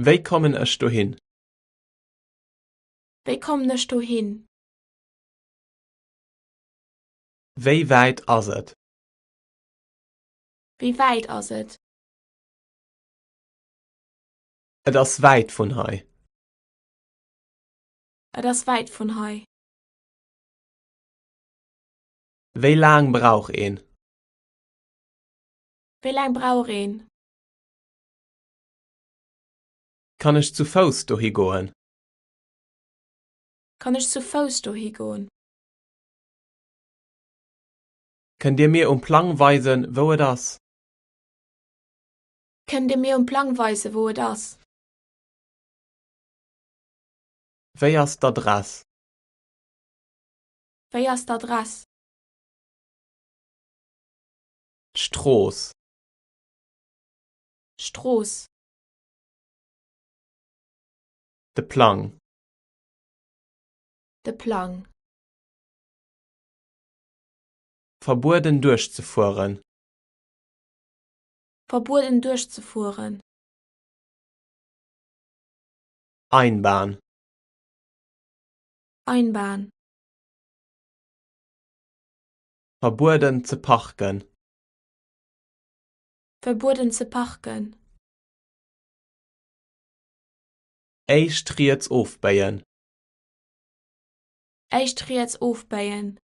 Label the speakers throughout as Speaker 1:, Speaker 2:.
Speaker 1: Wéi kommen ech dohin?
Speaker 2: Wéi kommen ech dohin?
Speaker 1: Wéi wäit ass et?
Speaker 2: Wéi wäit ass et?
Speaker 1: Et ass wäit vun hei.
Speaker 2: Et ass wäit vun hei.
Speaker 1: Wéi laang brauch een?
Speaker 2: Wéi laang brauch een?
Speaker 1: Kann ech zu Fouss dohi goen?
Speaker 2: Kann ech zu Fouss dohi goen?
Speaker 1: Kënnt Dir mir um Plang weisen, wou et ass?
Speaker 2: Kënnt Dir mir um Plang weisen, wou et ass?
Speaker 1: Wéi ass d'Adress?
Speaker 2: Wéi ass d'Adress?
Speaker 1: D'Strooss.
Speaker 2: Strooss.
Speaker 1: De Plang.
Speaker 2: De Plang.
Speaker 1: Verbueden duerchzefueren.
Speaker 2: Verbueden duerchzefueren.
Speaker 1: Einbahn.
Speaker 2: Einbahn.
Speaker 1: Verbueden ze parken.
Speaker 2: Verbueden ze parken.
Speaker 1: Éischt riets ofbéien.
Speaker 2: Éischt riets ofbéien.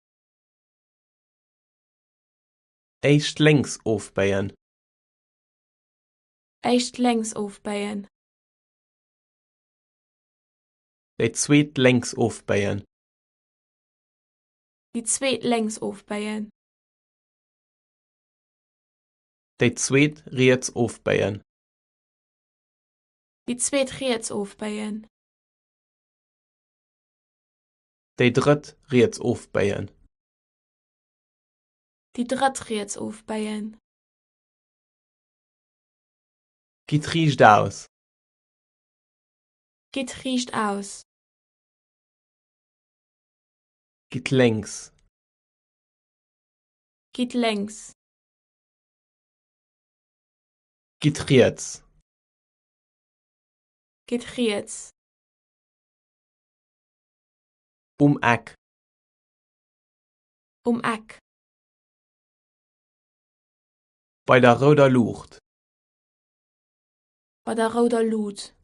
Speaker 1: Éischt lénks ofbéien.
Speaker 2: Éischt lénks ofbéien.
Speaker 1: Déi zweet lénks ofbéien.
Speaker 2: Déi zweet lénks ofbéien.
Speaker 1: Déi zweet riets ofbéien.
Speaker 2: Déi zweet riets ofbéien.
Speaker 1: Déi drëtt riets ofbéien.
Speaker 2: Déi drëtt riets ofbéien.
Speaker 1: Gitt riichtaus.
Speaker 2: Gitt riichtaus.
Speaker 1: Gitt lénks.
Speaker 2: Gitt lénks.
Speaker 1: Gitt riets.
Speaker 2: Gitt riets.
Speaker 1: Um Eck.
Speaker 2: Um Eck.
Speaker 1: Bei der rouder Luucht.
Speaker 2: Bei der rouder Lut.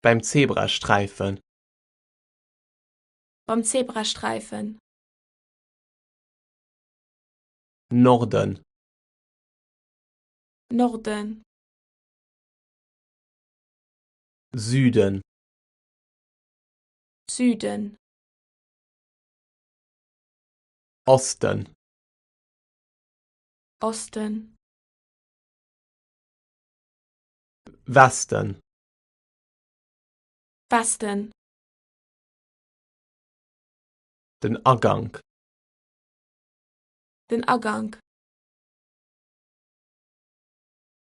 Speaker 1: Beim Zebrasträifen.
Speaker 2: Beim Zebrasträifen.
Speaker 1: Norden.
Speaker 2: Norden.
Speaker 1: Süden.
Speaker 2: Süden.
Speaker 1: Osten.
Speaker 2: Osten.
Speaker 1: Westen.
Speaker 2: Westen.
Speaker 1: Den Agank.
Speaker 2: Den Agank.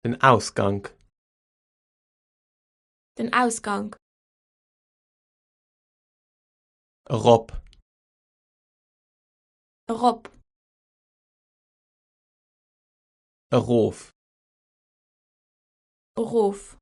Speaker 1: Den Ausgank.
Speaker 2: Den Ausgank.
Speaker 1: Erop.
Speaker 2: Erop.
Speaker 1: Erof.
Speaker 2: Erof.